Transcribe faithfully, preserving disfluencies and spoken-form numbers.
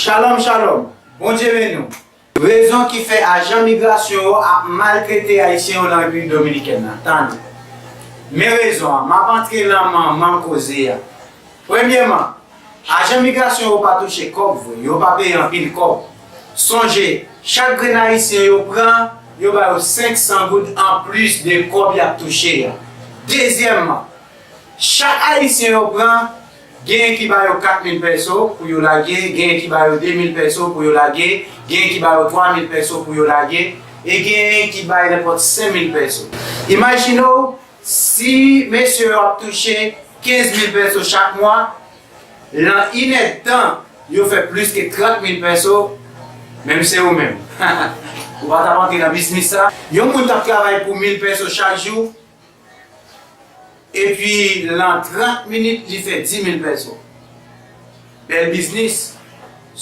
Shalom, shalom. Bondye beni w. Rezon ki fè ajan migrasyon yo ap maltrete Ayisyen yo nan Repiblik Dominikèn nan. Tande. Men rezon an, m ap antre nan manman koze a. Premyèman, ajan migrasyon yo pa touche kòb vre, yo pa peye anpil kòb. Sonje, chak grenn Ayisyen yo pran, yo ba yo senk san goud anplis de kòb y ap touche a. Dezyèmman, chak Ayisyen yo pran, genyen ki ba yo kat mil pèso pou yo lage, genyen ki ba yo de mil pèso pou yo lage, genyen ki ba yo twa mil pèso pou yo lage, e genyen ki bay nenpòt senk mil pèso. Imajine w, si mesye yo ap touche kenz mil pèso chak mwa, lan inèdtan, yo fè plis ke trant mil pèso, menm se ou menm. Ou pa t ap antre nan biznis sa. Yon moun t ap travay pou mil pèso chak jou, epi lan trant minit, li fè dis mil pèso. Bèl biznis.